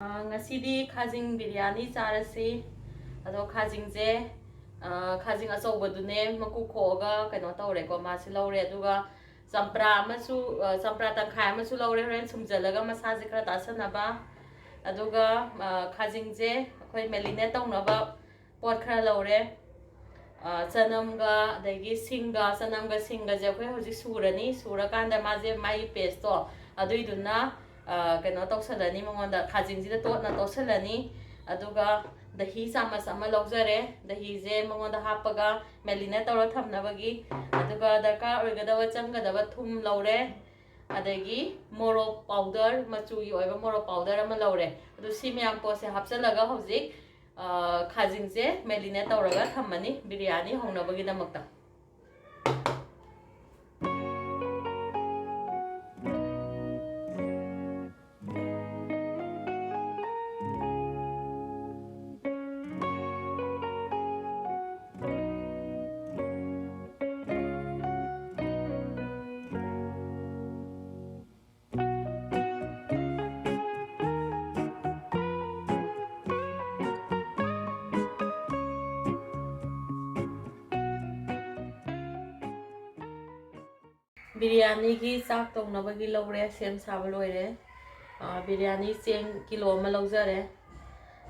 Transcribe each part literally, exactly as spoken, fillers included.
ꯑꯥ, ꯉꯁꯤꯗꯤ ꯈꯥꯖꯤꯡ ꯕꯤꯔꯌꯥꯅꯤ ꯆꯥꯔꯁꯤ꯫ ꯑꯗꯣ ꯈꯥꯖꯤꯡꯁꯦ, ꯑꯥ, ꯈꯥꯖꯤꯡ ꯑꯆꯧꯕꯗꯨꯅꯦ ꯃꯀꯨ ꯈꯣꯛꯑꯒ ꯀꯩꯅꯣ ꯇꯧꯔꯦꯀꯣ, ꯃꯥꯁꯤ ꯂꯧꯔꯦ꯫ ꯑꯗꯨꯒ ꯆꯝꯄ꯭ꯔꯥ ꯑꯃꯁꯨ, ꯑꯥ, ꯆꯝꯄ꯭ꯔꯥ ꯇꯪꯈꯥꯏ ꯑꯃꯁꯨ ꯂꯧꯔꯦ, ꯍꯣꯔꯦꯟ ꯁꯨꯝꯖꯜꯂꯒ ꯃꯁꯥꯁꯦ ꯈꯔ ꯇꯥꯁꯟꯅꯕ꯫ ꯑꯗꯨꯒ, ꯑꯥ, ꯈꯥꯖꯤꯡꯁꯦ ꯑꯩꯈꯣꯏ marinate ꯇꯧꯅꯕ ꯄꯣꯠ ꯈꯔ ꯂꯧꯔꯦ꯫ ꯑ, ꯆꯅꯝꯒ, ꯑꯗꯒꯤ ꯁꯤꯡꯒ, ꯆꯅꯝꯒ ꯁꯤꯡꯒꯁꯦ ꯑꯩꯈꯣꯏ ꯍꯧꯖꯤꯛ ꯁꯨꯔꯅꯤ꯫ ꯁꯨꯔꯀꯥꯟꯗ ꯃꯥꯁꯦ, ꯃꯥꯒꯤ paste ꯇꯣ ꯑꯗꯨꯏꯗꯨꯅ, ꯑ, ꯀꯩꯅꯣ ꯇꯧꯁꯜꯂꯅꯤ, ꯃꯉꯣꯟꯗ ꯈꯥꯖꯤꯡꯁꯤꯗ ꯇꯣꯠꯅ ꯇꯣꯠꯁꯜꯂꯅꯤ꯫ ꯑꯗꯨꯒ ꯗꯍꯤ ꯆꯥꯃꯁ ꯑꯃ ꯂꯧꯖꯔꯦ, ꯗꯍꯤꯁꯦ ꯃꯉꯣꯟꯗ ꯍꯥꯞꯄꯒ marinate ꯇꯧꯔ ꯊꯝꯅꯕꯒꯤ꯫ ꯑꯗꯨꯒ ꯗꯔꯀꯥꯔ ꯑꯣꯏꯒꯗꯕ, ꯆꯪꯒꯗꯕ ꯊꯨꯝ ꯂꯧꯔꯦ, ꯑꯗꯒꯤ ꯃꯣꯔꯣꯛ powder, ꯃꯆꯨꯒꯤ ꯑꯣꯏꯕ ꯃꯣꯔꯣꯛ powder ꯑꯃ ꯂꯧꯔꯦ꯫ ꯑꯗꯨ ꯁꯤ ꯃꯌꯥꯝ ꯄꯣꯠꯁꯦ ꯍꯥꯞꯆꯤꯜꯂꯒ ꯍꯧꯖꯤꯛ, ꯑ, ꯈꯥꯖꯤꯡꯁꯦ marinate ꯇꯧꯔꯒ ꯊꯝꯃꯅꯤ ꯕꯤꯔꯌꯥꯅꯤ ꯍꯧꯅꯕꯒꯤꯗꯃꯛꯇ꯫ ꯕꯤꯔꯌꯥꯅꯤꯒꯤ ꯆꯥꯛ ꯇꯧꯅꯕꯒꯤ ꯂꯧꯔꯦ, ꯁꯦꯝ ꯁꯥꯕ ꯂꯣꯏꯔꯦ꯫ ꯑꯥ, ꯕꯤꯔꯌꯥꯅꯤ ꯆꯦꯡ ꯀꯤꯂꯣ ꯑꯃ ꯂꯧꯖꯔꯦ꯫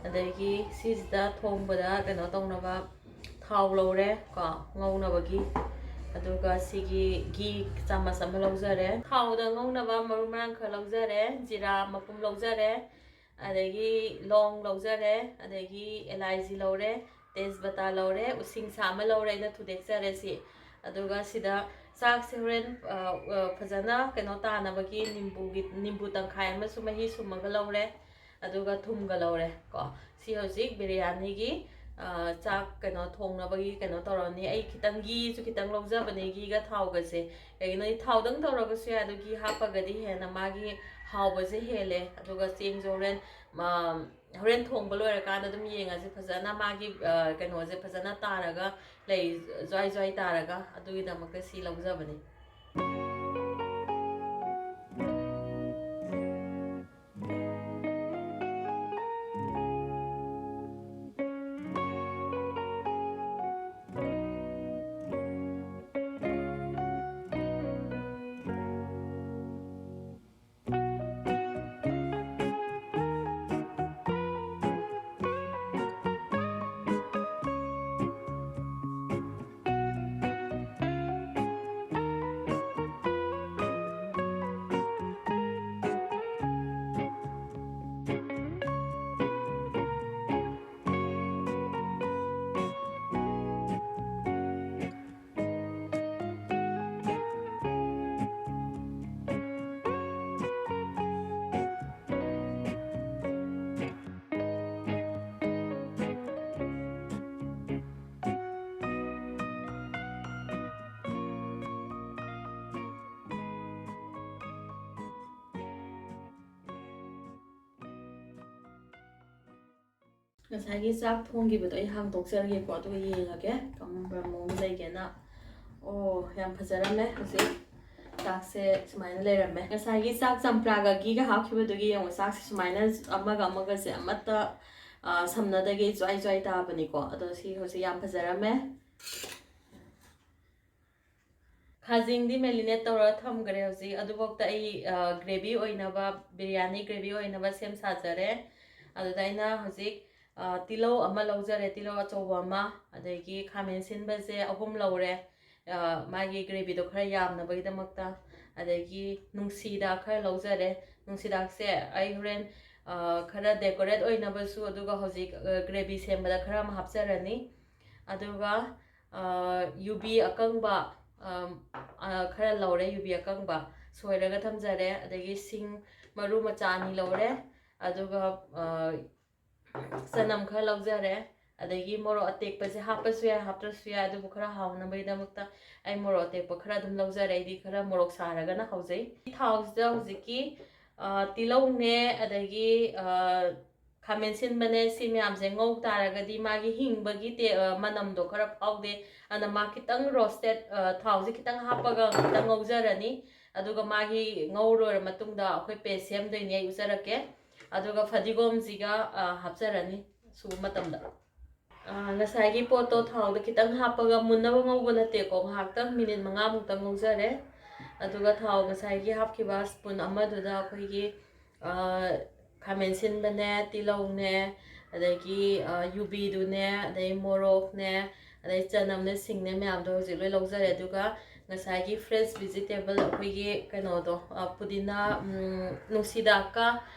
ꯑꯗꯒꯤ ꯁꯤꯁꯤꯗ ꯊꯣꯡꯕꯗ ꯀꯩꯅꯣ ꯇꯧꯅꯕ ꯊꯥꯎ ꯂꯧꯔꯦ ꯀꯣ, ꯉꯧꯅꯕꯒꯤ꯫ ꯑꯗꯨꯒ ꯁꯤꯒꯤ ꯘꯤ ꯆꯥꯃꯁ ꯑꯃ ꯂꯧꯖꯔꯦ꯫ ꯊꯥꯎꯗ ꯉꯧꯅꯕ ꯃꯔꯨ ꯃꯔꯥꯡ ꯈꯔ ꯂꯧꯖꯔꯦ, ꯖꯤꯔꯥ ꯃꯄꯨꯝ ꯂꯧꯖꯔꯦ, ꯑꯗꯒꯤ ꯂꯣꯡ ꯂꯧꯖꯔꯦ, ꯑꯗꯒꯤ ꯑꯦꯂꯥꯏꯖꯤ ꯂꯧꯔꯦ, ꯇꯦꯖꯄꯇꯥ ꯂꯧꯔꯦ, ꯎꯁꯤꯡꯁꯥ ꯑꯃ ꯂꯧꯔꯦ, ꯑꯩꯅ ꯊꯨꯗꯦꯛꯆꯔꯦ ꯁꯤ꯫ ꯑꯗꯨꯒ ꯁꯤꯗ ꯆꯥꯛꯁꯦ ꯍꯣꯔꯦꯟ, ꯑ, ꯑ, ꯐꯖꯅ ꯀꯩꯅꯣ ꯇꯥꯅꯕꯒꯤ ꯅꯤꯝꯕꯨꯒꯤ, ꯅꯤꯝꯕꯨ ꯇꯪꯈꯥꯏ ꯑꯃꯁꯨ ꯃꯍꯤ ꯁꯨꯝꯃꯒ ꯂꯧꯔꯦ꯫ ꯑꯗꯨꯒ ꯊꯨꯝꯒ ꯂꯧꯔꯦ ꯀꯣ꯫ ꯁꯤ ꯍꯧꯖꯤꯛ ꯕꯤꯔꯌꯥꯅꯤꯒꯤ, ꯑ, ꯆꯥꯛ ꯀꯩꯅꯣ ꯊꯣꯡꯅꯕꯒꯤ ꯀꯩꯅꯣ ꯇꯧꯔꯅꯤ꯫ ꯑꯩ ꯈꯤꯇꯪ ꯘꯤꯁꯨ ꯈꯤꯇꯪ ꯂꯧꯖꯕꯅꯦ, ꯘꯤꯒ ꯊꯥꯎꯒꯁꯦ꯫ ꯀꯩꯒꯤꯅꯣꯗꯤ ꯊꯥꯎꯗꯪ ꯇꯧꯔꯒꯁꯨ ꯌꯥꯏ, ꯑꯗꯣ ꯘꯤ ꯍꯥꯞꯄꯒꯗꯤ ꯍꯦꯟꯅ ꯃꯥꯒꯤ ꯍꯥꯎꯕꯁꯦ ꯍꯦꯜꯂꯦ꯫ ꯑꯗꯨꯒ ꯆꯦꯡꯁꯨ ꯍꯣꯔꯦꯟ, ꯃ, ꯍꯣꯔꯦꯟ ꯊꯣꯡꯕ ꯂꯣꯏꯔꯀꯥꯟꯗ ꯑꯗꯨꯝ ꯌꯦꯡꯉꯁꯤ ꯐꯖꯅ ꯃꯥꯒꯤ, ꯑ, ꯀꯩꯅꯣꯁꯦ ꯐꯖꯅ ꯇꯥꯔꯒ ꯂꯩ, ꯖ꯭ꯋꯥꯏ ꯖ꯭ꯋꯥꯏ ꯇꯥꯔꯒ, ꯑꯗꯨꯒꯤꯗꯃꯛꯇ ꯁꯤ ꯂꯧꯖꯕꯅꯤ꯫ ꯉꯁꯥꯏꯒꯤ ꯆꯥꯛ ꯊꯣꯡꯈꯤꯕꯗꯣ ꯑꯩ ꯍꯥꯡꯗꯣꯛꯆꯔꯒꯦꯀꯣ, ꯑꯗꯨꯒ ꯌꯦꯡꯉꯒꯦ ꯀꯔꯝꯕ ꯃꯑꯣꯡꯗ ꯂꯩꯒꯦꯅ꯫ ꯑꯣ, ꯌꯥꯝ ꯐꯖꯔꯝꯃꯦ꯫ ꯍꯧꯖꯤꯛ ꯆꯥꯛꯁꯦ ꯁꯨꯃꯥꯏꯅ ꯂꯩꯔꯝꯃꯦ꯫ ꯉꯁꯥꯏꯒꯤ ꯆꯥꯛ ꯆꯝꯄ꯭ꯔꯥꯒ ꯘꯤꯒ ꯍꯥꯞꯈꯤꯕꯗꯨꯒꯤ ꯌꯦꯡꯉꯣ, ꯆꯥꯛꯁꯦ ꯁꯨꯃꯥꯏꯅ ꯑꯃꯒ ꯑꯃꯒꯁꯦ ꯑꯃꯠꯇ, ꯑ, ꯁꯝꯅꯗꯒꯤ ꯖ꯭ꯋꯥꯏ ꯖ꯭ꯋꯥꯏ ꯇꯥꯕꯅꯤꯀꯣ꯫ ꯑꯗꯣ ꯁꯤ ꯍꯧꯖꯤꯛ ꯌꯥꯝ ꯐꯖꯔꯝꯃꯦ꯫ ꯈꯥꯖꯤꯡꯗꯤ marinate ꯇꯧꯔꯒ ꯊꯝꯈ꯭ꯔꯦ꯫ ꯍꯧꯖꯤꯛ ꯑꯗꯨꯐꯥꯎꯗ ꯑꯩ, ꯑ, gravy ꯑꯣꯏꯅꯕ, ꯕꯤꯔꯌꯥꯅꯤ gravy ꯑꯣꯏꯅꯕ ꯁꯦꯝ ꯁꯥꯖꯔꯦ꯫ ꯑꯗꯨꯗ ꯑꯩꯅ ꯍꯧꯖꯤꯛ, ꯑ, ꯇꯤꯜꯍꯧ ꯑꯃ ꯂꯧꯖꯔꯦ, ꯇꯤꯜꯍꯧ ꯑꯆꯧꯕ ꯑꯃ, ꯑꯗꯒꯤ ꯈꯥꯃꯦꯟ ꯁꯤꯟꯕꯁꯦ ꯑꯍꯨꯝ ꯂꯧꯔꯦ, ꯑ, ꯃꯥꯒꯤ gravyꯗꯣ ꯈꯔ ꯌꯥꯝꯅꯕꯒꯤꯗꯃꯛꯇ꯫ ꯑꯗꯒꯤ ꯅꯨꯡꯁꯤꯗꯥꯛ ꯈꯔ ꯂꯧꯖꯔꯦ꯫ ꯅꯨꯡꯁꯤꯗꯥꯛꯁꯦ ꯑꯩ ꯍꯣꯔꯦꯟ, ꯑ, ꯈꯔ decorate ꯑꯣꯏꯅꯕꯁꯨ, ꯑꯗꯨꯒ ꯍꯧꯖꯤꯛ, ꯑ, gravy ꯁꯦꯝꯕꯗ ꯈꯔ ꯑꯃ ꯍꯥꯞꯆꯔꯅꯤ꯫ ꯑꯗꯨꯒ, ꯑ, ꯌꯨꯕꯤ ꯑꯀꯪꯕ, ꯑ, ꯑ, ꯈꯔ ꯂꯧꯔꯦ, ꯌꯨꯕꯤ ꯑꯀꯪꯕ ꯁꯣꯏꯔꯒ ꯊꯝꯖꯔꯦ꯫ ꯑꯗꯒꯤ ꯁꯤꯡ ꯃꯔꯨ ꯃꯆꯥ ꯑꯅꯤ ꯂꯧꯔꯦ꯫ ꯑꯗꯨꯒ, ꯑ, ꯆꯅꯝ ꯈꯔ ꯂꯧꯖꯔꯦ꯫ ꯑꯗꯒꯤ ꯃꯣꯔꯣꯛ ꯑꯇꯦꯛꯄꯁꯦ ꯍꯥꯞꯄꯁꯨ ꯌꯥꯏ, ꯍꯥꯞꯇ꯭ꯔꯁꯨ ꯌꯥꯏ, ꯑꯗꯨꯕꯨ ꯈꯔ ꯍꯥꯎꯅꯕꯒꯤꯗꯃꯛꯇ ꯑꯩ ꯃꯣꯔꯣꯛ ꯑꯇꯦꯛꯄ ꯈꯔ ꯑꯗꯨꯝ ꯂꯧꯖꯔꯦ꯫ ꯑꯩꯗꯤ ꯈꯔ ꯃꯣꯔꯣꯛ ꯁꯥꯔꯒꯅ ꯍꯥꯎꯖꯩ꯫ ꯊꯥꯎꯁꯤꯗ ꯍꯧꯖꯤꯛꯀꯤ, ꯑ, ꯇꯤꯜꯍꯧꯅꯦ, ꯑꯗꯒꯤ, ꯑ, ꯈꯥꯃꯦꯟ ꯁꯤꯟꯕꯅꯦ, ꯁꯤ ꯃꯌꯥꯝꯁꯦ ꯉꯧ ꯇꯥꯔꯒꯗꯤ ꯃꯥꯒꯤ ꯍꯤꯡꯕꯒꯤ ꯇꯦ-, ꯑ, ꯃꯅꯝꯗꯣ ꯈꯔ ꯐꯥꯎꯗꯦ꯫ ꯑꯗꯨꯅ ꯃꯥ ꯈꯤꯇꯪ roasted, ꯑ, ꯊꯥꯎꯁꯦ ꯈꯤꯇꯪ ꯍꯥꯞꯄꯒ ꯈꯤꯇꯪ ꯉꯧꯖꯔꯅꯤ꯫ ꯑꯗꯨꯒ ꯃꯥꯒꯤ ꯉꯧ ꯂꯣꯏꯔ ꯃꯇꯨꯡꯗ ꯑꯩꯈꯣꯏ paste ꯁꯦꯝꯗꯣꯏꯅꯦ, ꯑꯩ ꯎꯠꯆꯔꯛꯀꯦ꯫ ꯑꯗꯨꯒ ꯐꯗꯤꯒꯣꯝꯁꯤꯒ, ꯑ, ꯍꯥꯞꯆꯔꯅꯤ ꯁꯨꯕ ꯃꯇꯝꯗ꯫ ꯑ, ꯉꯁꯥꯏꯒꯤ ꯄꯣꯠꯇꯣ ꯊꯥꯎꯗ ꯈꯤꯇꯪ ꯍꯥꯞꯄꯒ ꯃꯨꯟꯅꯕ ꯉꯧꯕ ꯅꯠꯇꯦꯀꯣ, ꯉꯥꯏꯍꯥꯛꯇꯪ minute ꯃꯉꯥꯃꯨꯛꯇꯪ ꯉꯧꯖꯔꯦ꯫ ꯑꯗꯨꯒ ꯊꯥꯎ ꯉꯁꯥꯏꯒꯤ ꯍꯥꯞꯈꯤꯕ spoon ꯑꯃꯗꯨꯗ ꯑꯩꯈꯣꯏꯒꯤ, ꯑ, ꯈꯥꯃꯦꯟ ꯁꯤꯟꯕꯅꯦ, ꯇꯤꯜꯍꯧꯅꯦ, ꯑꯗꯒꯤ, ꯑ, ꯌꯨꯕꯤꯗꯨꯅꯦ, ꯑꯗꯩ ꯃꯣꯔꯣꯛꯅꯦ, ꯑꯗꯩ ꯆꯅꯝꯅꯦ, ꯁꯤꯡꯅꯦ ꯃꯌꯥꯝꯗꯣ ꯍꯧꯖꯤꯛ ꯂꯣꯏ ꯂꯧꯖꯔꯦ꯫ ꯑꯗꯨꯒ ꯉꯁꯥꯏꯒꯤ fresh vegetable ꯑꯩꯈꯣꯏꯒꯤ ꯀꯩꯅꯣꯗꯣ, ꯑ, ꯄꯨꯗꯤꯅꯥ, ꯎꯝ, ꯅꯨꯡꯁꯤꯗꯥꯛꯀ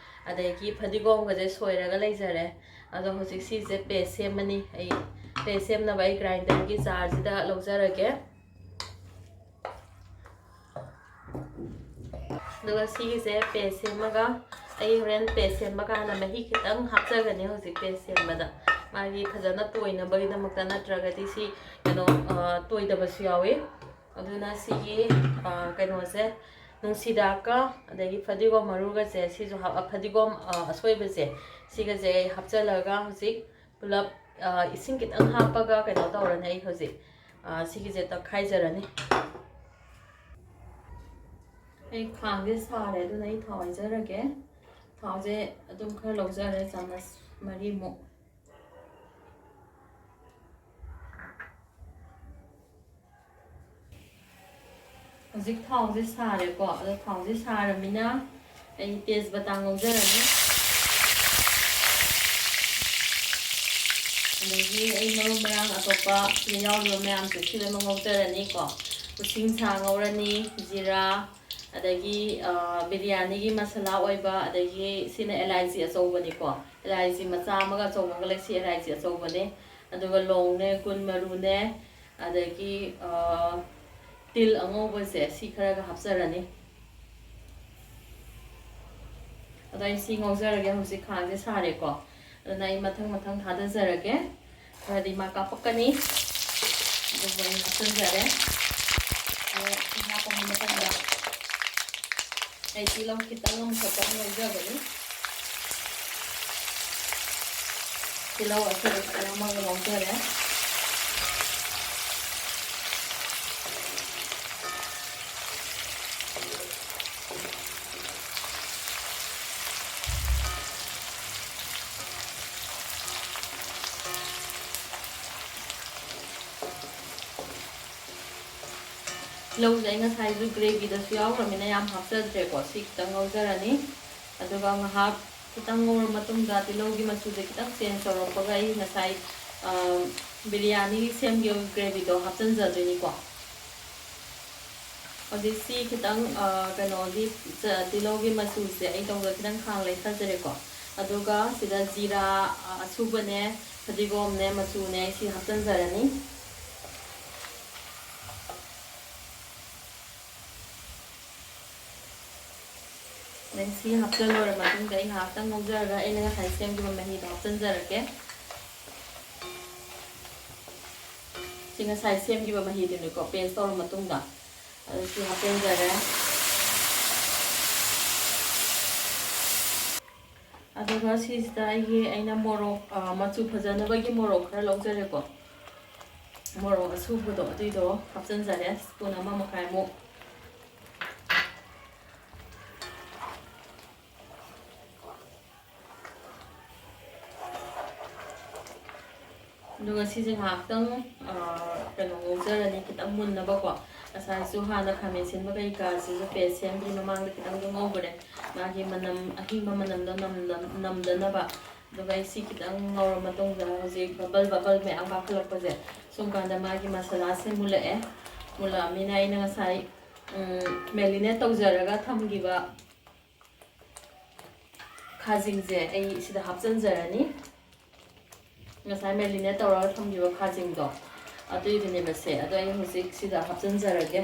ꯑꯗꯒꯤ ꯐꯗꯤꯒꯣꯝꯒꯁꯦ ꯁꯣꯏꯔꯒ ꯂꯩꯖꯔꯦ꯫ ꯑꯗꯣ ꯍꯧꯖꯤꯛ ꯁꯤꯁꯦ paste ꯁꯦꯝꯃꯅꯤ꯫ ꯑꯩ paste ꯁꯦꯝꯅꯕ ꯑꯩ grinderꯒꯤ jarꯁꯤꯗ ꯂꯧꯖꯔꯒꯦ꯫ ꯑꯗꯨꯒ ꯁꯤꯒꯤꯁꯦ paste ꯁꯦꯝꯃꯒ ꯑꯩ ꯍꯣꯔꯦꯟ paste ꯁꯦꯝꯕ ꯀꯥꯟꯗ ꯃꯍꯤ ꯈꯤꯇꯪ ꯍꯥꯞꯆꯒꯅꯤ꯫ ꯍꯧꯖꯤꯛ paste ꯁꯦꯝꯕꯗ ꯃꯥꯒꯤ ꯐꯖꯅ ꯇꯣꯏꯅꯕꯒꯤꯗꯃꯛꯇ, ꯅꯠꯇ꯭ꯔꯒꯗꯤ ꯁꯤ ꯀꯩꯅꯣ, ꯑ, ꯇꯣꯏꯗꯕꯁꯨ ꯌꯥꯎꯏ꯫ ꯑꯗꯨꯅ ꯁꯤꯒꯤ, ꯑ, ꯀꯩꯅꯣꯁꯦ, ꯅꯨꯡꯁꯤꯗꯥꯛꯀ ꯑꯗꯒꯤ ꯐꯗꯤꯒꯣꯝ ꯃꯔꯨꯒꯁꯦ ꯁꯤꯁꯨ ꯍꯥꯞ-, ꯑ, ꯐꯗꯤꯒꯣꯝ, ꯑ, ꯑꯁꯣꯏꯕꯁꯦ ꯁꯤꯒꯁꯦ ꯑꯩ ꯍꯥꯞꯆꯤꯜꯂꯒ ꯍꯧꯖꯤꯛ ꯄꯨꯂꯞ, ꯑ, ꯏꯁꯤꯡ ꯈꯤꯇꯪ ꯍꯥꯞꯄꯒ ꯀꯩꯅꯣ ꯇꯧꯔꯅꯤ꯫ ꯑꯩ ꯍꯧꯖꯤꯛ, ꯑ, ꯁꯤꯒꯤꯁꯦ ꯇꯛꯈꯥꯏꯖꯔꯅꯤ꯫ ꯑꯩ ꯈꯥꯡꯁꯦ ꯁꯥꯔꯦ, ꯑꯗꯨꯅ ꯑꯩ ꯊꯥꯎ ꯍꯩꯖꯔꯒꯦ꯫ ꯊꯥꯎꯁꯦ ꯑꯗꯨꯝ ꯈꯔ ꯂꯧꯖꯔꯦ, ꯆꯥꯃꯁ ꯃꯔꯤꯃꯨꯛ꯫ ꯍꯧꯖꯤꯛ ꯊꯥꯎꯁꯦ ꯁꯥꯔꯦꯀꯣ꯫ ꯑꯗꯣ ꯊꯥꯎꯁꯦ ꯁꯥꯔꯃꯤꯅ ꯑꯩ ꯇꯦꯖꯄꯇꯥ ꯉꯧꯖꯔꯅꯤ꯫ ꯑꯗꯒꯤ ꯑꯩ ꯃꯔꯨ ꯃꯔꯥꯡ ꯑꯇꯣꯞꯄ ꯁꯤꯗ ꯌꯥꯎꯔꯤꯕ ꯃꯌꯥꯝꯁꯦ ꯁꯤ ꯂꯣꯏꯅꯃꯛ ꯉꯧꯖꯔꯅꯤꯀꯣ꯫ ꯎꯁꯤꯡꯁꯥ ꯉꯧꯔꯅꯤ, ꯖꯤꯔꯥ, ꯑꯗꯒꯤ, ꯑ, ꯕꯤꯔꯌꯥꯅꯤꯒꯤ ꯃꯁꯥꯂꯥ ꯑꯣꯏꯕ, ꯑꯗꯒꯤ ꯁꯤꯅ ꯑꯦꯂꯥꯏꯆꯤ ꯑꯆꯧꯕꯅꯤꯀꯣ꯫ ꯑꯦꯂꯥꯏꯆꯤ ꯃꯆꯥ ꯑꯃꯒ ꯑꯆꯧꯕ ꯑꯃꯒ ꯂꯩ꯫ ꯁꯤ ꯑꯦꯂꯥꯏꯆꯤ ꯑꯆꯧꯕꯅꯦ꯫ ꯑꯗꯨꯒ ꯂꯣꯡꯅꯦ, ꯒꯨꯟ ꯃꯔꯨꯅꯦ, ꯑꯗꯒꯤ, ꯑ, ꯇꯤꯜ ꯑꯉꯧꯕꯁꯦ ꯁꯤ ꯈꯔꯒ ꯍꯥꯞꯆꯔꯅꯤ꯫ ꯑꯗꯣ ꯑꯩ ꯁꯤ ꯉꯧꯖꯔꯒꯦ꯫ ꯍꯧꯖꯤꯛ ꯈꯥꯡꯁꯦ ꯁꯥꯔꯦꯀꯣ꯫ ꯑꯗꯨꯅ ꯑꯩ ꯃꯊꯪ ꯃꯊꯪ ꯊꯥꯗꯖꯔꯒꯦ꯫ ꯈꯔꯗꯤ ꯃꯥ ꯀꯥꯞꯄꯛꯀꯅꯤ꯫ ꯑꯗꯨꯕꯨ ꯑꯩ ꯍꯥꯞꯆꯤꯟꯖꯔꯦ꯫ ꯑꯗꯣ ꯁꯤ ꯍꯥꯞꯄ ꯃꯇꯝꯗ ꯑꯩ ꯇꯤꯜꯍꯧ ꯈꯤꯇꯪ ꯑꯃꯈꯛꯇꯪ ꯉꯧꯖꯕꯅꯤ꯫ ꯇꯤꯜꯍꯧ ꯑꯁꯨꯕ ꯈꯤꯇꯪ ꯑꯃꯒ ꯉꯧꯖꯔꯦ꯫ ꯇꯤꯜꯍꯧꯁꯦ ꯑꯩ ꯉꯁꯥꯏꯁꯨ ꯒ꯭ꯔꯦꯚꯤꯗꯁꯨ ꯌꯥꯎꯈ꯭ꯔꯃꯤꯅ ꯌꯥꯝ ꯍꯥꯞꯆꯗ꯭ꯔꯦꯀꯣ꯫ ꯁꯤ ꯈꯤꯇꯪ ꯉꯧꯖꯔꯅꯤ꯫ ꯑꯗꯨꯒ ꯉꯥꯏꯍꯥꯛ ꯈꯤꯇꯪ ꯉꯧꯔ ꯃꯇꯨꯡꯗ ꯇꯤꯜꯍꯧꯒꯤ ꯃꯆꯨꯁꯦ ꯈꯤꯇꯪ ꯆꯦꯟꯖ ꯇꯧꯔꯛꯄꯒ ꯑꯩ ꯉꯁꯥꯏ, ꯑ, ꯕꯤꯔꯌꯥꯅꯤ ꯁꯦꯝꯈꯤꯕ ꯒ꯭ꯔꯦꯚꯤꯗꯣ ꯍꯥꯞꯆꯤꯟꯖꯗꯣꯏꯅꯤꯀꯣ꯫ ꯍꯧꯖꯤꯛꯁꯤ ꯈꯤꯇꯪ, ꯑ, ꯀꯩꯅꯣꯒꯤ ꯆ-, ꯇꯤꯜꯍꯧꯒꯤ ꯃꯆꯨꯁꯦ ꯑꯩ ꯇꯧꯕꯗ ꯈꯤꯇꯪ ꯈꯥꯡ ꯂꯩꯊꯖꯔꯦꯀꯣ꯫ ꯑꯗꯨꯒ ꯁꯤꯗ ꯖꯤꯔꯥ, ꯑ, ꯑꯁꯨꯕꯅꯦ, ꯐꯗꯤꯒꯣꯝꯅꯦ, ꯃꯆꯨꯅꯦ, ꯑꯩ ꯁꯤ ꯍꯥꯞꯆꯤꯟꯖꯔꯅꯤ꯫ ꯑꯗꯩ ꯁꯤ ꯍꯥꯞꯆꯤꯜꯂꯣꯏꯔ ꯃꯇꯨꯡꯗ ꯑꯩ ꯉꯥꯏꯍꯥꯛꯇꯪ ꯉꯧꯖꯔꯒ ꯑꯩꯅ ꯉꯁꯥꯏ ꯁꯦꯝꯈꯤꯕ ꯃꯍꯤꯗꯣ ꯍꯥꯞꯆꯤꯟꯖꯔꯒꯦ꯫ ꯁꯤ ꯉꯁꯥꯏ ꯁꯦꯝꯈꯤꯕ ꯃꯍꯤꯗꯨꯅꯤꯀꯣ, ꯄꯦꯁ ꯇꯧꯔ ꯃꯇꯨꯡꯗ꯫ ꯑꯗꯨ ꯁꯤ ꯍꯥꯞꯆꯤꯟꯖꯔꯦ꯫ ꯑꯗꯨ ꯑꯗꯨꯒ ꯁꯤꯁꯤꯗ ꯑꯩꯒꯤ, ꯑꯩꯅ ꯃꯣꯔꯣꯛ, ꯑ, ꯃꯆꯨ ꯐꯖꯅꯕꯒꯤ ꯃꯣꯔꯣꯛ ꯈꯔ ꯂꯧꯖꯔꯦꯀꯣ꯫ ꯃꯣꯔꯣꯛ ꯑꯁꯨꯕꯗꯣ ꯑꯗꯨꯏꯗꯣ ꯍꯥꯞꯆꯤꯟꯖꯔꯦ, spoon ꯑꯃ ꯃꯈꯥꯏꯃꯨꯛ꯫ ꯑꯗꯨꯒ ꯁꯤꯁꯦ ꯉꯥꯏꯍꯥꯛꯇꯪ, ꯑ, ꯀꯩꯅꯣ, ꯉꯧꯖꯔꯅꯤ, ꯈꯤꯇꯪ ꯃꯨꯟꯅꯕꯀꯣ꯫ ꯉꯁꯥꯏꯁꯨ ꯍꯥꯟꯅ ꯈꯥꯃꯦꯟ ꯑꯁꯤꯟꯕ ꯀꯩꯀꯥꯁꯤꯁꯨ paste ꯁꯦꯝꯗ꯭ꯔꯤ ꯃꯃꯥꯡꯗ ꯈꯤꯇꯪꯁꯨ ꯉꯧꯈ꯭ꯔꯦ꯫ ꯃꯥꯒꯤ ꯃꯅꯝ, ꯑꯍꯤꯡꯕ ꯃꯅꯝꯗꯣ ꯅꯝꯗ-, ꯅꯝꯗꯅꯕ꯫ ꯑꯗꯨꯒ ꯑꯩ ꯁꯤ ꯈꯤꯇꯪ ꯉꯧꯔ ꯃꯇꯨꯡꯗ ꯍꯧꯖꯤꯛ bubble bubble ꯃꯌꯥꯝ ꯀꯥꯈꯠꯂꯛꯄꯁꯦ, ꯁꯨꯝ ꯀꯥꯟꯗ ꯃꯥꯒꯤ ꯃꯁꯥꯂꯥꯁꯦ ꯃꯨꯜꯂꯛꯑꯦ꯫ ꯃꯨꯜꯂꯛꯑꯃꯤꯅ ꯑꯩꯅ ꯉꯁꯥꯏ, ꯎꯝ, marinate ꯇꯧꯖꯔꯒ ꯊꯝꯈꯤꯕ ꯈꯥꯖꯤꯡꯁꯦ ꯑꯩ ꯁꯤꯗ ꯍꯥꯞꯆꯤꯟꯖꯔꯅꯤ꯫ ꯉꯁꯥꯏ marinate ꯇꯧꯔꯒ ꯊꯝꯈꯤꯕ ꯈꯥꯖꯤꯡꯗꯣ, ꯑꯗꯨꯏꯗꯨꯅꯦꯕ ꯁꯦ꯫ ꯑꯗꯣ ꯑꯩ ꯍꯧꯖꯤꯛ ꯁꯤꯗ ꯍꯥꯞꯆꯤꯟꯖꯔꯒꯦ꯫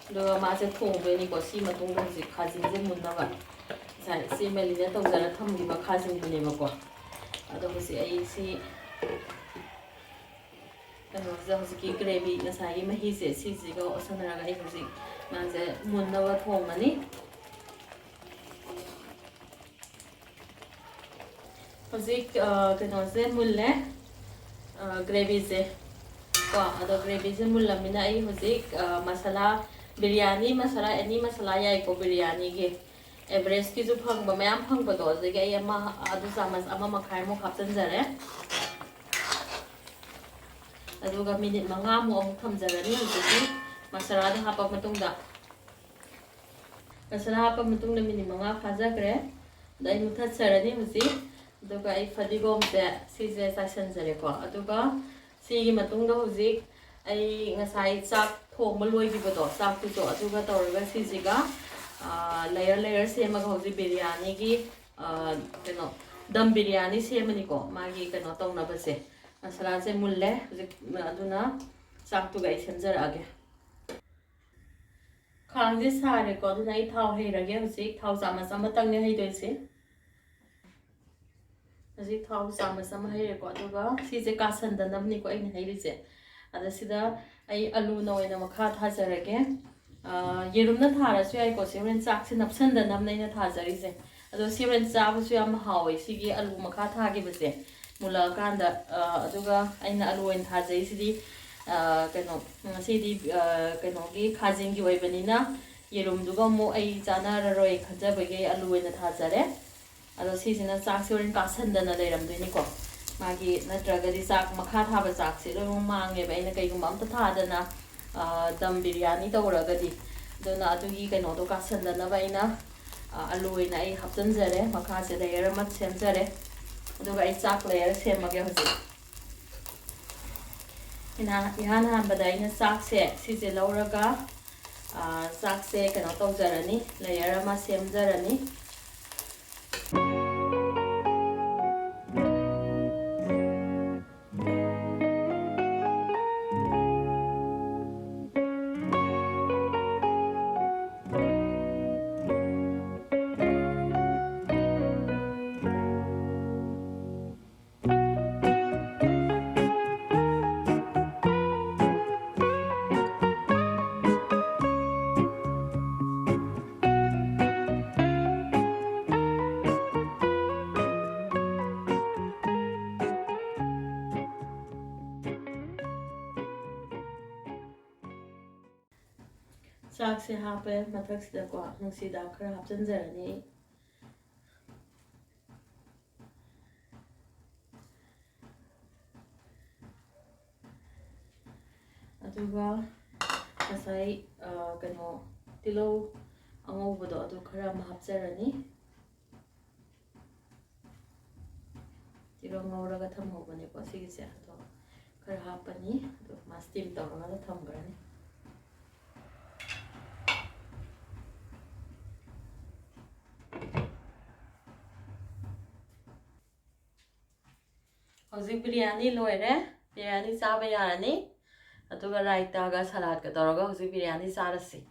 ꯑꯗꯨꯒ ꯃꯥꯁꯦ ꯊꯣꯡꯗꯣꯏꯅꯤꯀꯣ꯫ ꯁꯤ ꯃꯇꯨꯡꯗ ꯍꯧꯖꯤꯛ ꯈꯥꯖꯤꯡꯁꯦ ꯃꯨꯟꯅꯕ ꯉꯁꯥꯏ ꯁꯤ marinate ꯇꯧꯖꯔ ꯊꯝꯈꯤꯕ ꯈꯥꯖꯤꯡꯗꯨꯅꯦꯕꯀꯣ꯫ ꯑꯗꯣ ꯍꯧꯖꯤꯛ ꯑꯩ ꯁꯤ ꯀꯩꯅꯣꯁꯤꯗ, ꯍꯧꯖꯤꯛꯀꯤ gravy, ꯉꯁꯥꯏꯒꯤ ꯃꯍꯤꯁꯦ, ꯁꯤꯁꯤꯒ ꯑꯣꯠꯁꯟꯅꯔꯒ ꯑꯩ ꯍꯧꯖꯤꯛ ꯃꯥꯁꯦ ꯃꯨꯟꯅꯕ ꯊꯣꯡꯒꯅꯤ꯫ ꯍꯧꯖꯤꯛ, ꯑ, ꯀꯩꯅꯣꯁꯦ ꯃꯨꯜꯂꯦ, ꯑ, gravyꯁꯦ ꯀꯣ꯫ ꯑꯗꯣ gravyꯁꯦ ꯃꯨꯜꯂꯃꯤꯅ ꯑꯩ ꯍꯧꯖꯤꯛ, ꯑ, ꯃꯁꯥꯂꯥ, ꯕꯤꯔꯌꯥꯅꯤ ꯃꯁꯥꯂꯥ, any ꯃꯁꯥꯂꯥ ꯌꯥꯏꯀꯣ ꯕꯤꯔꯌꯥꯅꯤꯒꯤ꯫ Everestꯀꯤꯁꯨ ꯐꯪꯕ, ꯃꯌꯥꯝ ꯐꯪꯕꯗꯣ, ꯑꯗꯨꯗꯒꯤ ꯑꯩ ꯑꯃ, ꯑꯗꯨ ꯆꯥꯃꯁ ꯑꯃ ꯃꯈꯥꯏꯃꯨꯛ ꯍꯥꯞꯆꯤꯟꯖꯔꯦ꯫ ꯑꯗꯨꯒ minute ꯃꯉꯥꯃꯨꯛ ꯑꯃꯨꯛ ꯊꯝꯖꯔꯅꯤ꯫ ꯍꯧꯖꯤꯛꯀꯤ ꯃꯁꯥꯂꯥꯗꯣ ꯍꯥꯞꯄ ꯃꯇꯨꯡꯗ, ꯃꯁꯥꯂꯥ ꯍꯥꯞꯄ ꯃꯇꯨꯡꯗ minute ꯃꯉꯥ ꯐꯥꯖꯈ꯭ꯔꯦ꯫ ꯑꯗ ꯑꯩ ꯃꯨꯊꯠꯆꯔꯅꯤ ꯍꯧꯖꯤꯛ꯫ ꯑꯗꯨꯒ ꯑꯩ ꯐꯗꯤꯒꯣꯝꯁꯦ ꯁꯤꯁꯦ ꯆꯥꯏꯁꯟꯖꯔꯦꯀꯣ꯫ ꯑꯗꯨꯒ ꯁꯤꯒꯤ ꯃꯇꯨꯡꯗ ꯍꯧꯖꯤꯛ ꯑꯩ ꯉꯁꯥꯏ ꯆꯥꯛ ꯊꯣꯡꯕ ꯂꯣꯏꯈꯤꯕꯗꯣ, ꯆꯥꯛꯇꯨꯁꯨ ꯑꯗꯨꯒ ꯇꯧꯔꯒ ꯁꯤꯁꯤꯒ, ꯑ, layer layer ꯁꯦꯝꯃꯒ ꯍꯧꯖꯤꯛ ꯕꯤꯔꯌꯥꯅꯤꯒꯤ, ꯑ, ꯀꯩꯅꯣ, ꯗꯝ ꯕꯤꯔꯌꯥꯅꯤ ꯁꯦꯝꯃꯅꯤꯀꯣ꯫ ꯃꯥꯒꯤ ꯀꯩꯅꯣ ꯇꯧꯅꯕꯁꯦ, ꯃꯁꯥꯂꯥꯁꯦ ꯃꯨꯜꯂꯦ ꯍꯧꯖꯤꯛ, ꯑꯗꯨꯅ ꯆꯥꯛꯇꯨꯒ ꯑꯩ ꯁꯦꯝꯖꯔꯛꯑꯒꯦ꯫ ꯈꯥꯡꯁꯦ ꯁꯥꯔꯦꯀꯣ, ꯑꯗꯨꯅ ꯑꯩ ꯊꯥꯎ ꯍꯩꯔꯒꯦ꯫ ꯍꯧꯖꯤꯛ ꯊꯥꯎ ꯆꯥꯃꯁ ꯑꯃꯇꯪꯅꯦ ꯍꯩꯗꯣꯏꯁꯦ꯫ ꯍꯧꯖꯤꯛ ꯊꯥꯎ ꯆꯥꯃꯁ ꯑꯃ ꯍꯩꯔꯦꯀꯣ, ꯑꯗꯨꯒ ꯁꯤꯁꯦ ꯀꯥꯁꯟꯗꯅꯕꯅꯤꯀꯣ ꯑꯩꯅ ꯍꯩꯔꯤꯁꯦ꯫ ꯑꯗ ꯁꯤꯗ ꯑꯩ ꯑꯂꯨꯅ ꯑꯣꯏꯅ ꯃꯈꯥ ꯊꯥꯖꯔꯒꯦ꯫ ꯑ, ꯌꯦꯔꯨꯝꯅ ꯊꯥꯔꯁꯨ ꯌꯥꯏꯀꯣ꯫ ꯁꯤ ꯍꯣꯔꯦꯟ ꯆꯥꯛꯁꯦ ꯅꯞꯁꯟꯗꯅꯕꯅꯦ ꯑꯩꯅ ꯊꯥꯖꯔꯤꯁꯦ꯫ ꯑꯗꯣ ꯁꯤ ꯍꯣꯔꯦꯟ ꯆꯥꯕꯁꯨ ꯌꯥꯝ ꯍꯥꯎꯋꯦ, ꯁꯤꯒꯤ ꯑꯂꯨ ꯃꯈꯥ ꯊꯥꯈꯤꯕꯁꯦ ꯃꯨꯜꯂꯛꯑꯀꯥꯟꯗ꯫ ꯑ, ꯑꯗꯨꯒ ꯑꯩꯅ ꯑꯂꯨ ꯑꯣꯏꯅ ꯊꯥꯖꯩꯁꯤꯗꯤ, ꯑ, ꯀꯩꯅꯣ, ꯉꯁꯤꯗꯤ, ꯑ, ꯀꯩꯅꯣꯒꯤ ꯈꯥꯖꯤꯡꯒꯤ ꯑꯣꯏꯕꯅꯤꯅ ꯌꯦꯔꯨꯝꯗꯨꯒ ꯑꯃꯨꯛ ꯑꯩ ꯆꯥꯅꯔꯔꯣꯏ ꯈꯟꯖꯕꯒꯤ ꯑꯩ ꯑꯂꯨ ꯑꯣꯏꯅ ꯊꯥꯖꯔꯦ꯫ ꯑꯗꯣ ꯁꯤꯁꯤꯅ ꯆꯥꯛꯁꯦ ꯍꯣꯔꯦꯟ ꯀꯥꯁꯟꯗꯅ ꯂꯩꯔꯝꯗꯣꯏꯅꯤꯀꯣ꯫ ꯃꯥꯒꯤ, ꯅꯠꯇ꯭ꯔꯒꯗꯤ ꯆꯥꯛ ꯃꯈꯥ ꯊꯥꯕ ꯆꯥꯛꯁꯦ ꯂꯣꯏꯅꯃꯛ ꯃꯥꯡꯉꯦꯕ, ꯑꯩꯅ ꯀꯩꯒꯨꯝꯕ ꯑꯝꯇ ꯊꯥꯗꯅ, ꯑ, ꯗꯝ ꯕꯤꯔꯌꯥꯅꯤ ꯇꯧꯔꯒꯗꯤ꯫ ꯑꯗꯨꯅ ꯑꯗꯨꯒꯤ ꯀꯩꯅꯣꯗꯣ ꯀꯥꯁꯟꯗꯅꯕ ꯑꯩꯅ, ꯑ, ꯑꯂꯨ ꯑꯣꯏꯅ ꯑꯩ ꯍꯥꯞꯆꯤꯟꯖꯔꯦ, ꯃꯈꯥꯁꯦ layer ꯑꯃ ꯁꯦꯝꯖꯔꯦ꯫ ꯑꯗꯨꯒ ꯑꯩ ꯆꯥꯛ layer ꯁꯦꯝꯃꯒꯦ ꯍꯧꯖꯤꯛ꯫ ꯏꯍꯥꯟ ꯏꯍꯥꯟ ꯍꯥꯟꯕꯗ ꯑꯩꯅ ꯆꯥꯛꯁꯦ ꯁꯤꯁꯦ ꯂꯧꯔꯒ, ꯑ, ꯆꯥꯛꯁꯦ ꯀꯩꯅꯣ ꯇꯧꯖꯔꯅꯤ, layer ꯑꯃ ꯁꯦꯝꯖꯔꯅꯤ꯫ ꯆꯥꯛꯁꯦ ꯍꯥꯞꯄꯦ, ꯃꯊꯛꯁꯤꯗꯀꯣ ꯅꯨꯡꯁꯤꯗꯥꯛ ꯈꯔ ꯍꯥꯞꯆꯤꯟꯖꯔꯅꯤ꯫ ꯑꯗꯨꯒ ꯉꯁꯥꯏ, ꯑ, ꯀꯩꯅꯣ, ꯇꯤꯜꯍꯧ ꯑꯉꯧꯕꯗꯣ ꯑꯗꯨ ꯈꯔ ꯑꯃ ꯍꯥꯞꯆꯔꯅꯤ꯫ ꯇꯤꯜꯍꯧ ꯉꯧꯔꯒ ꯊꯝꯍꯧꯕꯅꯦꯀꯣ ꯁꯤꯒꯤꯁꯦ, ꯑꯗꯣ ꯈꯔ ꯍꯥꯞꯄꯅꯤ, ꯑꯗꯨ ꯃꯥ steam ꯇꯧꯔꯒ ꯊꯝꯈ꯭ꯔꯅꯤ꯫ ꯍꯧꯖꯤꯛ ꯕꯤꯔꯌꯥꯅꯤ ꯂꯣꯏꯔꯦ, ꯕꯤꯔꯌꯥꯅꯤ ꯆꯥꯕ ꯌꯥꯔꯅꯤ꯫ ꯑꯗꯨꯒ ꯔꯥꯏꯇꯥꯒ ꯁꯂꯥꯗꯀ ꯇꯧꯔꯒ ꯍꯧꯖꯤꯛ ꯕꯤꯔꯌꯥꯅꯤ ꯆꯥꯔꯁꯤ꯫